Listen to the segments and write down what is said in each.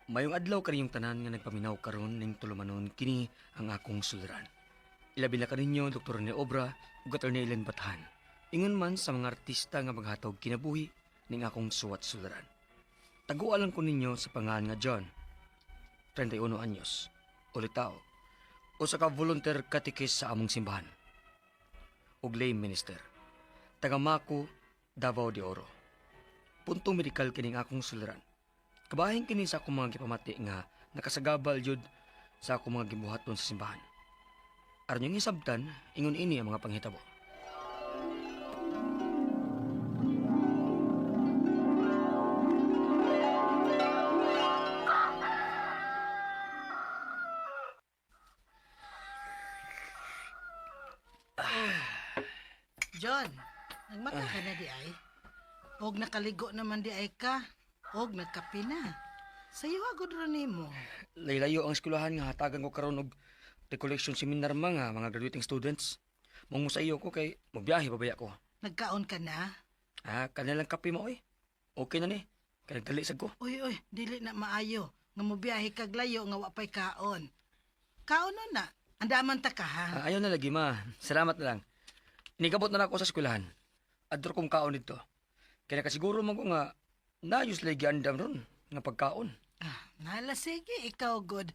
Mayong adlaw kaniyong tanan nga nagpaminaw karon ning tulumanon, kini ang akong suliran. Ilabi na kaninyo Dr. Rene Obra ug Attorney Ellen Bathan. Ingon man sa mga artista nga maghatag kinabuhi ning akong suwat suliran. Taguan lang ko ninyo sa pangalan nga John, 31 anyos, ulitaw, usa ka volunteer katikis sa among simbahan ug lay minister. Taga Maco, Davao de Oro. Puntong medikal kining akong suliran. Kabahin kini sa akong mga gipamati nga nakasagabal jud sa akong mga gibuhaton sa simbahan. Aron yung hisabtan, ingon ini ang mga panghitabo. John, nagmata ka na di ay. Og nakaligo naman di ay ka. Og nagkape na. Sayo agod ra nimo. Laylayo ang eskwelahan nga hatagan ko karon og recollection seminar mga mga graduating students. Mong sa iyo ko kay mobiyahe babaya ko. Nagkaon ka na? Ah, kanilang kape mo oy. Okay na ni. Kay nagdali sad ko. Uy, uy, dili na maayo. Nga mobiyahe kag layo nga wa pay kaon. Kaon na. Andaman ta ka ha. Ah, ayaw na lagi ma. Salamat na lang. Inigabot na na ako sa eskwelahan. Ador kong kaon dito. Kaya nakasiguro man ko nga naayos lagi andam ron nga pagkaon. Ah, nala sige, ikaw good.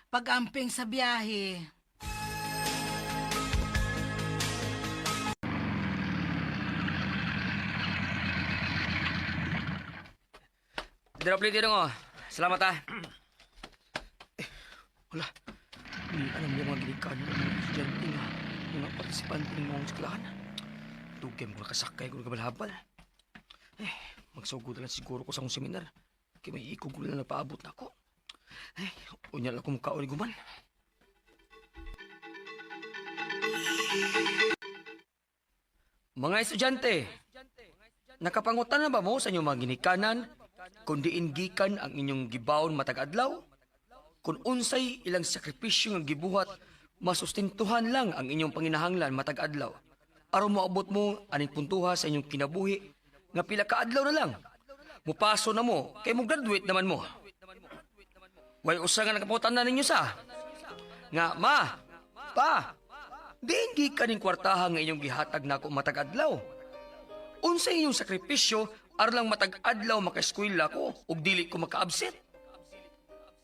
Pag-amping sa biyahe. Drop late oh. Salamat ah. Eh, wala. Hindi alam niya mga gilikan ng mga estudyante nga mga partisipante ng mga eskwelahan. Dugay mo nakasakay ko nagkabalhabal. Eh, magsugod na lang siguro ko sa akong seminar. Kaya may ikog ko lang napaabot na ako. Eh, unya lang akong kaon ni guman. Mga estudyante, nakapangutan na ba mo sa inyong mga ginikanan kung diin gikan ang inyong gibaon matag adlaw? Kung unsay ilang sakripisyo nga gibuhat, masustentuhan lang ang inyong panginahanglan matag adlaw. Aron moabot mo aning puntuha sa inyong kinabuhi nga pila ka adlaw na lang. Mupaso na mo kay mo graduate naman mo. Way usa nga nakapangutan na ninyo sa nga ma, pa, diin gikan ning kwartaha nga inyong gihatag nako matag adlaw. Unsay inyong sakripisyo aron lang matag adlaw makaeskwela ko ug dili ko maka-absent?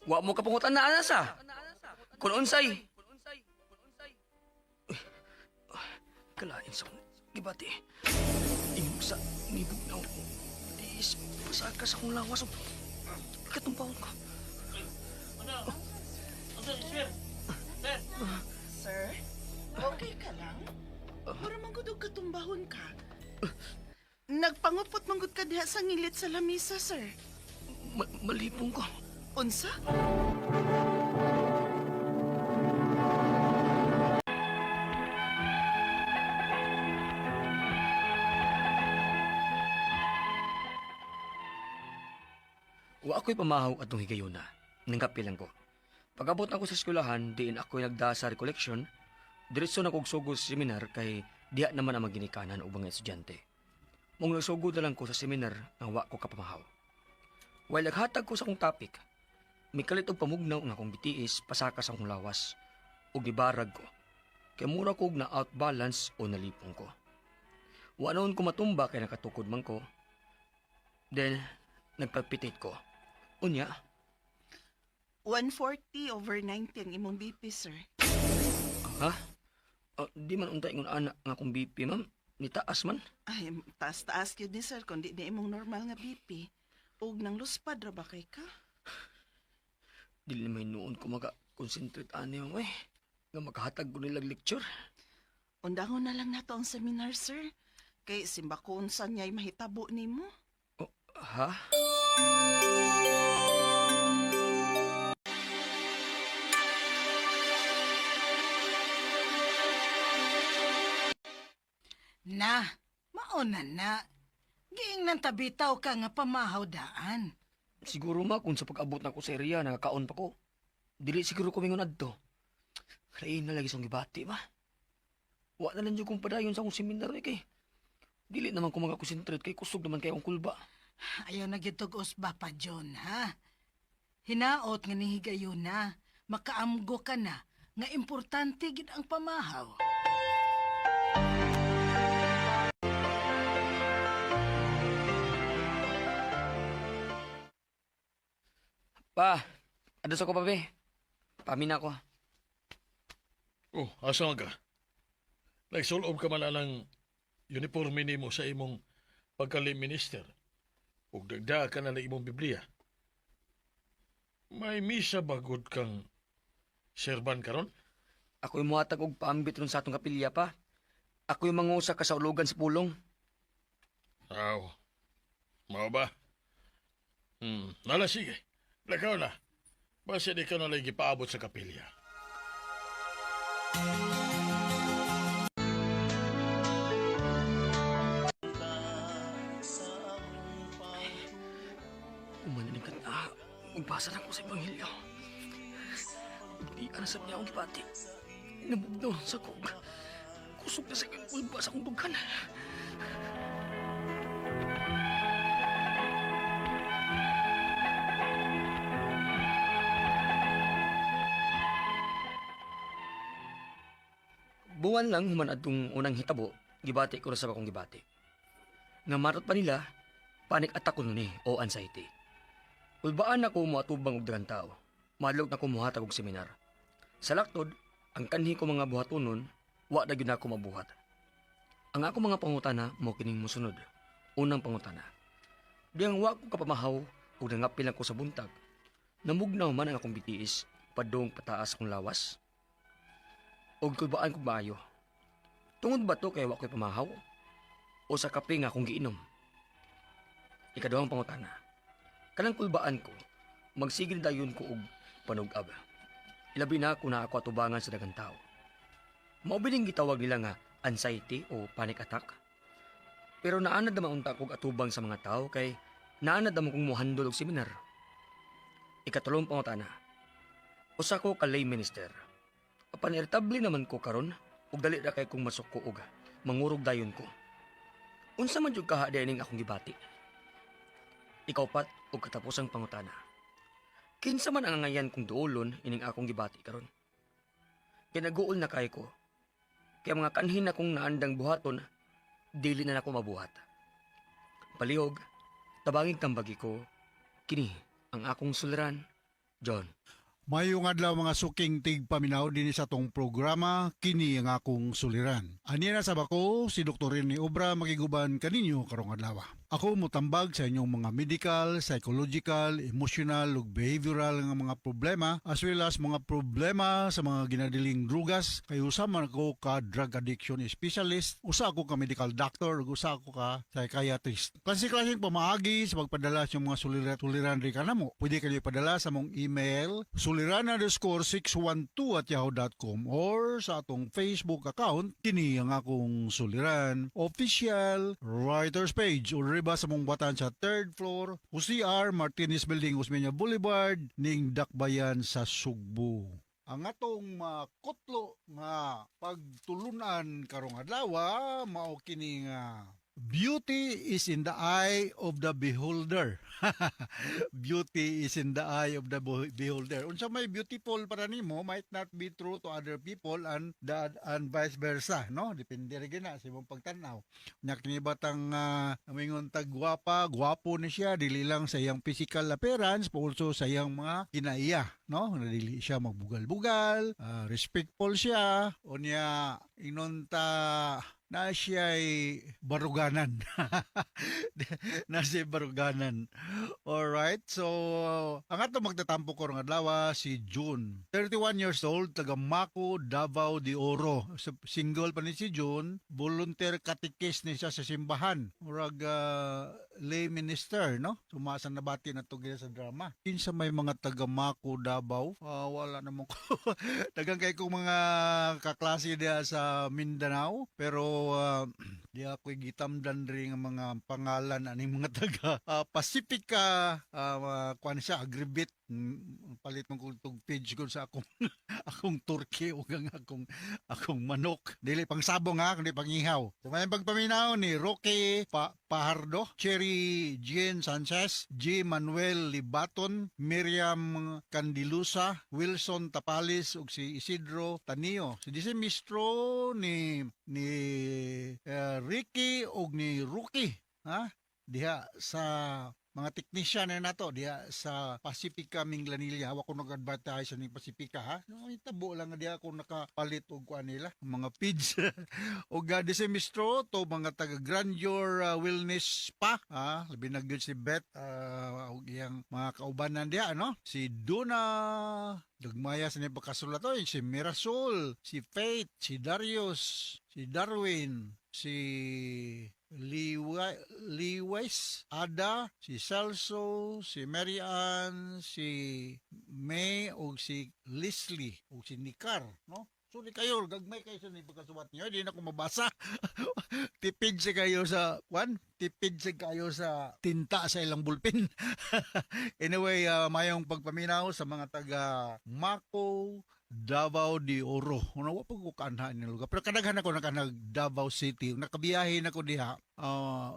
Wa mo kapangutan na ana sa. Kung unsay kalain sa akong gibati. Ingog sa nibog na ako. Diis, pasaka sa akong lawas. Katumpahon ko. Sir, okay ka lang? Mura man gud og katumbahon ka. Nagpangupot man gud ka diha sa ngilit sa lamisa, sir. Malipong ko. Unsa? Wa ako'y pamahaw atong higayuna. Nangkapi lang ko. Pag-abot ako sa eskwelahan, diin ako'y nagda sa recollection, diretso na kog sugod sa seminar kay diha naman ang maginikanan og mga estudyante. Mong nagsugod na lang ko sa seminar nga wa ko kapamahaw. While naghatag ko sa akong topic, mikalit og pamugnaw nga akong gitiis pasaka sa akong lawas ug gibarag ko. Kay mura kog na outbalance o nalipong ko. Wa noon ko matumba kay nakatukod man ko. Then, nagpalpitate ko. Unya, 140 over 90 ang imong BP, sir. Ha? Ah, di man unta ingon ana nga akong BP, ma'am. Nitaas man. Ay, taas-taas gyud ni sir kundi ni imong normal nga BP. Ug nang luspad ra ba kay ka? Dili na may noon ko maka-concentrate ani, ma'am, eh. Nga makahatag ko nilang lecture. Undangon na lang nato ang seminar, sir. Kay simba ko unsa niya'y mahitabo nimo. Oh, ha? Na, mauna na. Giingnan tabitaw ka nga pamahaw daan. Siguro ma, kung sa pag-abot na ko sa area, nakakaon pa ko. Dili siguro ko mingon adto. Lain na lagi sa gibati, ma. Wa na lang jud kong padayon sa akong seminar eh, kay. Dili naman ko makakonsentrate kay kusog naman kay akong kulba. Ayaw na gyud tog usba pa, John, ha? Hinaot nga nihigayon na, makaamgo ka na, nga importante gid ang pamahaw. Pa, ados ako pa be. Pamina ko. Oh, asa man ka? Nagsulob ka man anang uniforme nimo sa imong pagka-minister. Ug dagda ka na na imong Biblia. May misa bagod kang serban karon? Ako'y muhatag og paambit ron sa atong kapilya pa. Ako'y mangusa ka sa ulogan sa pulong. Aw. Mao ba? Nala sige. Lakaw na. Basta di ka na lang gipaabot sa kapilya. Umanalig ka na. Magbasa na ko sa Ebanghelyo. Di ka na sa niya akong gibati. Nabugnaw sa kog. Kusog na sa kang kulba sa akong dughan. Buwan lang human adtong unang hitabo, gibati ko ra sa akong gibati. Nga marot pa nila, panic attack ko nun eh, o anxiety. Ulbaan ako moatubang og daghang tao. Madlok na ko mohatag og seminar. Sa laktod, ang kanhi ko mga buhatonon, wa na gyud nako mabuhat. Ang ako mga pangutana mao kining mosunod. Unang pangutana. Diyang wa ko kapamahaw ug nangapil ako sa buntag. Namugnaw man ang akong bitiis padung pataas akong lawas. Og kulbaan ko maayo. Tungod ba to kay wa ko'y pamahaw? O sa kape nga akong giinom? Ikaduhang pangutana. Kanang kulbaan ko, magsigil dayon ko og panug-ab. Ilabi na kung naa ako atubangan sa daghang tao. Mao bining gitawag nila nga anxiety o panic attack. Pero naanad naman unta kog atubang sa mga tao kay naanad naman kong muhandol og seminar. Ikatulong pangutana. Usa ko ka lay minister. Apan irritable naman ko karon ug dali ra kay kong masuko og mangurog dayon ko. Unsa man jud kaha ning akong gibati? Ikaupat og katapusang pangutana. Kinsa man ang angayan kong duolon ining akong gibati karon? Kinaguol na kay ko. Kaya mga kanhin na kong naandang buhaton, dili na nako mabuhat. Palihog, tabangig tambagi ko, kini ang akong suliran, John. Mayong adlaw mga suking tigpaminaw dinhi sa atong programa kini ang akong suliran. Ani na sa bako si Dr. Rene Obra makiguban kaninyo karong adlaw. Ako motambag sa inyong mga medical, psychological, emotional ug behavioral nga mga problema as well as mga problema sa mga ginadiling drugas kay usa man ako ka drug addiction specialist, usa ako ka medical doctor ug usa ako ka psychiatrist. Klase-klaseng pamaagi sa pagpadala sa inyong mga suliran ri kanamo. Pwede kayo ipadala sa mong email suliran_612@yahoo.com or sa atong Facebook account kini ang akong suliran official writers page or riba sa mong batan sa third floor Jose R. Martinez Building, Osmeña Boulevard, ning Dakbayan sa Sugbo. Ang atong makutlo nga pagtulunan karong adlaw mao kini nga beauty is in the eye of the beholder. Beauty is in the eye of the beholder. Unsa may beautiful para nimo might not be true to other people and vice versa, no? Depende rin na sa imong pagtan-aw. Nya kini batang mingon tag gwapa, gwapo ni siya dili lang sa iyang physical appearance but also sa iyang mga kinaiya, no? Na dili siya magbugal-bugal, respectful siya, unya ingnon ta na siya'y baruganan. Na siya'y baruganan. Alright, so ang ato magtatampo ko ng adlaw si June. 31 years old, taga Maco, Davao de Oro. Single pa ni si June, volunteer catechist ni siya sa simbahan. Murag lay minister, no? Sumasa na bati na to sa drama. Kinsa may mga taga Maco, Davao? Ah, wala naman ko. Daghang kay kong mga kaklase diha sa Mindanao, pero di ako gitamdan rin ang mga pangalan aning mga taga Pacifica, kuan siya agribit. Palit man ko tug page ko sa akong akong turkey ug ang akong akong manok. Dili pang sabong ha, kundi pang ihaw. So may pagpaminaw ni Roque Pajardo, Cherry Jean Sanchez, G. Manuel Libaton, Miriam Candilusa, Wilson Tapalis ug si Isidro Tanio. Si Dise Mistro ni ni Ricky ug ni Rookie, ha? Diha sa mga technician na nato diha sa Pacifica Minglanilla. Wa ko nag-advertise ni Pacifica ha. No, tabo lang nga diha ako nakapalit og kuan nila mga feeds. Og dise mistro to mga taga Grandeur Wellness Spa ha, labi na gyud si Beth ug iyang mga kaubanan diha, no? Si Duna Gagmaya sa niya pagkasulat oy, si Mirasol, si Faith, si Darius, si Darwin, si Liwes, Ada, si Celso, si Marian, si May, o si Leslie, o si Nicar, no? So di kayo, gagmay kayo sa pagkasuwat niyo, di na ko mabasa. Tipid sa kayo sa, kwan? Tipid sa kayo sa tinta sa ilang bulpin. Anyway, mayong pagpaminaw sa mga taga Mako, Davao de Oro. Una, wa pa ko kaanha ni lugar. Pero kadaghan ako nakanag Davao City. Nakabiyahe na ko diha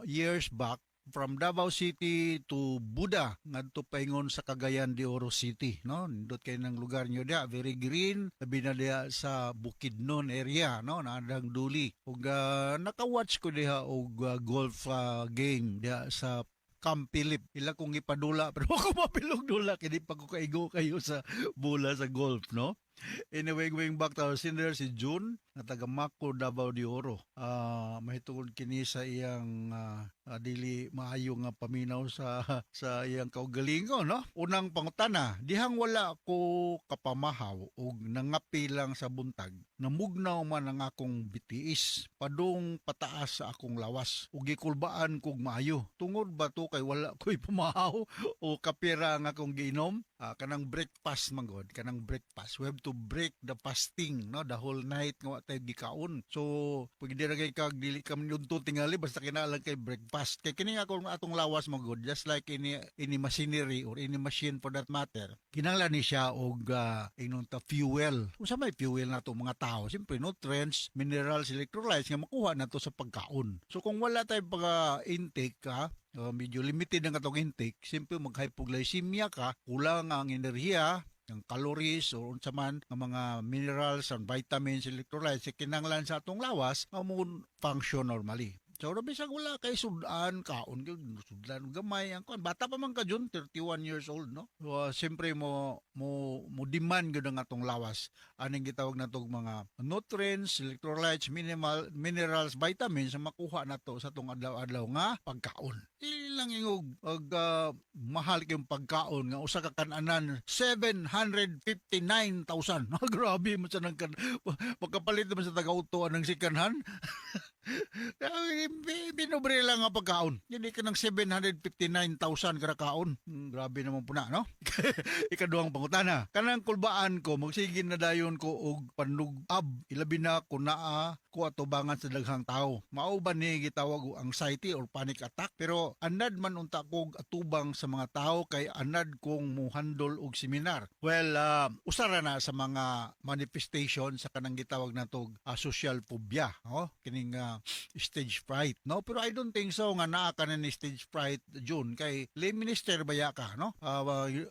years back from Davao City to Buda ngadto paingon sa Cagayan de Oro City, no? Nindot kay ng lugar niyo diha, very green, labi na diha sa Bukidnon area, no? Naadang Duli ug naka-watch ko diha og golf game diha sa Camp Philip. Ila kong ipadula pero ako mapilog dula kay di pa ko kaigo kayo sa bola sa golf, no? Anyway, going back to our sender, si June, na taga Mako, Davao de Oro. Mahitungod kini sa iyang dili maayo nga paminaw sa sa iyang kaugalingon, no? Unang pangutana, dihang wala ko kapamahaw og nangapi lang sa buntag, namugnaw man ang akong bitiis, padung pataas sa akong lawas, ug gikulbaan kog maayo. Tungod ba to kay wala ko'y pamahaw o kapira ang akong giinom? Kanang breakfast man god, kanang breakfast. We have to break the fasting, no? The whole night nga wa tayo gikaon. So, pag di ra kay kag dili ka minunto tingali basta kinahanglan kay breakfast. Kay kini akong atong lawas man god, just like ini machinery or any machine for that matter. Kinahanglan ni siya og ingnon ta fuel. Unsa may fuel nato mga tao? Siyempre nutrients, minerals, electrolytes nga makuha nato sa pagkaon. So kung wala tayo pag intake ka, medyo limited ang atong intake, siyempre mag-hypoglycemia ka, kulang ang enerhiya, ang calories o unsa man ang mga minerals and vitamins, electrolytes kinahanglan sa atong lawas nga mo function normally. So, bisag wala kay sudan, kaon gyud, sudlan gamay ang kuan. Bata pa man ka Jun, 31 years old, no? So, siyempre mo mo mo demand gyud ang atong lawas aning gitawag natong mga nutrients, electrolytes, minimal minerals, vitamins na makuha nato sa atong adlaw-adlaw nga pagkaon. Dili lang ingog og mahal kayong pagkaon nga usa ka kananan 759,000. Grabe mo sa nang kan pagkapalit naman sa taga-auto anang second hand. Binubre lang ang pagkaon. Hindi ka ng 759,000 kada kaon. Grabe naman po na, no? Ikaduhang pangutana. Kanang kulbaan ko, magsige na dayon ko og panug-ab. Ilabi na kung naa ko atubangan sa daghang tao. Mao ba ni gitawag og anxiety or panic attack? Pero anad man unta kog atubang sa mga tao kay anad kong muhandol og seminar. Well, usara na sa mga manifestation sa kanang gitawag natog social phobia, no? Kining stage fright, no? Pero I don't think so nga naa ka na ni stage fright, June, kay lay minister baya ka, no?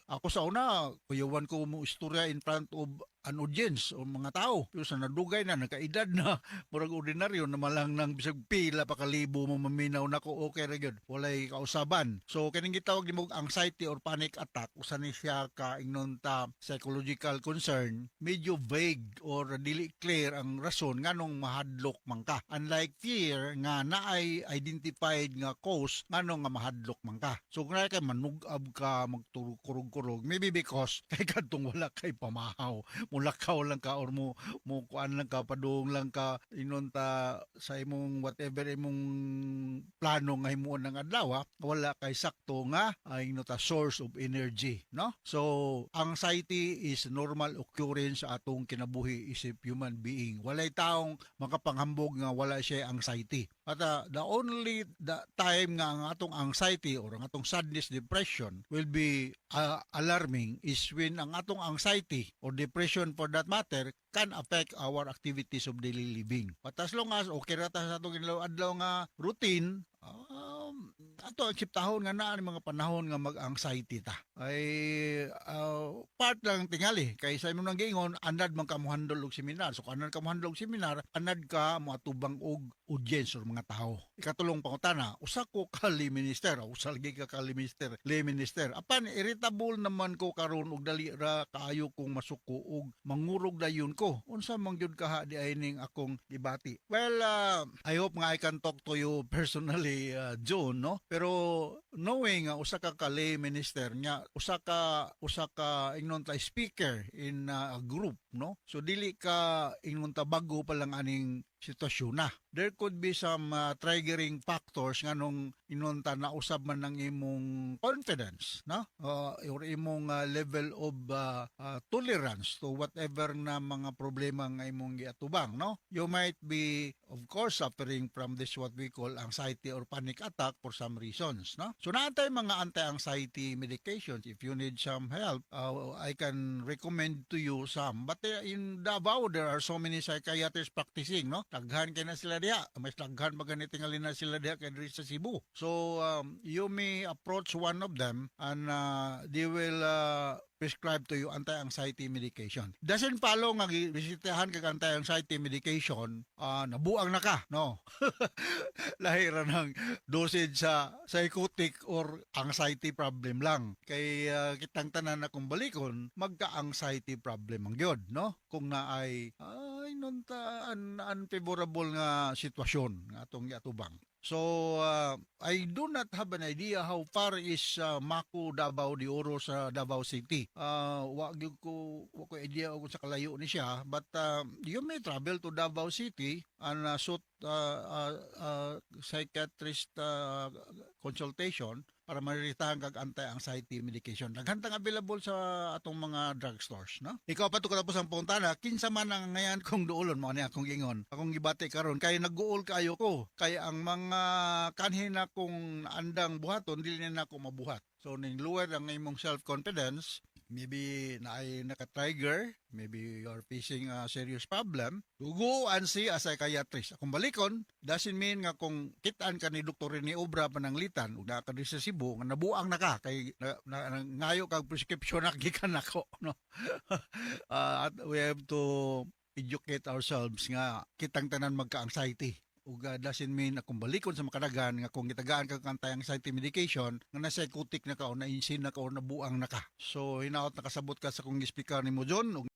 Ako sa una, kuyawan ko mo istorya in front of an audience o mga tao. Pero sa nadugay na, nakaedad na, murag ordinaryo na malang nang bisag pila pa kalibo mo maminaw nako, okay ra gyud. Walay kausaban. So kining gitawag nimo anxiety or panic attack, usa ni siya ka ingnon ta psychological concern, medyo vague or dili clear ang rason nganong mahadlok man ka. Unlike fear nga naay identified nga cause nganong nga mahadlok man ka. So kung kay manug-ab ka, magturog-kurog, maybe because kay kadtong wala kay pamahaw, mulakaw lang ka or mo mo kuan lang ka, padung lang ka inon ta sa imong whatever imong plano nga himuon ng adlaw, wala kay sakto nga ay ta source of energy, no? So anxiety is normal occurrence sa atong kinabuhi isip human being. Walay taong makapanghambog nga wala siya anxiety. But the only the time nga ang atong anxiety or ang atong sadness, depression will be alarming is when ang atong anxiety or depression, for that matter, can affect our activities of daily living. But as long as okay ra ta sa atong adlaw nga routine, ato ang akseptahon nga naa ni mga panahon nga mag-anxiety ta. Ay part lang tingali kay sa imong nang giingon, anad man ka mo handle og seminar. So kung anad ka mo handle og seminar, anad ka moatubang og audience or mga tao. Ikatulong pangutana, usa ko ka lay minister, usa lagi ka lay minister, lay minister. Apan irritable naman ko karon og dali ra kaayo kong masuko og mangurog dayon ko. Unsa man gyud kaha di ay ning akong gibati? Well, I hope nga I can talk to you personally, John, no? Pero knowing nga usa ka lay minister nga usa ka ingnon ta speaker in a group, no? So dili ka ingnon ta bago pa lang aning sitwasyon na. There could be some triggering factors nga nung ingnon ta nausab man ng imong confidence, no? Or imong level of tolerance to whatever na mga problema nga imong giatubang, no? You might be, of course, suffering from this what we call anxiety or panic attack for some reasons, no? So naa tay mga anti-anxiety medications. If you need some help, I can recommend to you some. But in Davao, there are so many psychiatrists practicing, no? Daghan kay na sila diha. Mas daghan pa gani tingali na sila diha kay diri sa Cebu. So you may approach one of them and they will prescribe to you anti-anxiety medication. Doesn't follow nga bisitahan kag anti-anxiety medication, nabuang na ka, no? Lahi ra ng dosage sa psychotic or anxiety problem lang. Kay kitang tanan na kung balikon, magka-anxiety problem ang gyud, no? Kung naay ay nun ta unfavorable nga sitwasyon nga atong giatubang. So, I do not have an idea how far is Maco Davao de Oro sa Davao City. Wa gyud ko wa ko idea kung sa kalayo ni siya, but you may travel to Davao City and sought psychiatrist consultation para maritahan kag anti-anxiety medication. Daghan tang available sa atong mga drugstores, no? Ikaw pa to katapos ang pangutana, kinsa man ang ngayan kong duolon mo ni akong ingon. Akong gibati karon kay nagguol kaayo ko. Kay ang mga kanhi na kong andang buhaton dili na nako mabuhat. So ning lower ang imong self-confidence, maybe naay naka-trigger, maybe you're facing a serious problem, to go and see a psychiatrist. Akong balikon, doesn't mean nga kung kitaan ka ni Dr. Rene Obra pananglitan, ug naa ka diri sa Cebu, nga nabuang na ka, kay na, ngayo kag prescription na gikan nako. No? At we have to educate ourselves nga kitang tanan magka-anxiety ug doesn't mean na kung balikon sa makadagan nga kung gitagaan ka kang anti-anxiety medication nga na psychotic na ka o na insane na ka o nabuang na ka. So hinaot nakasabot ka sa kong gispikar nimo, John, ug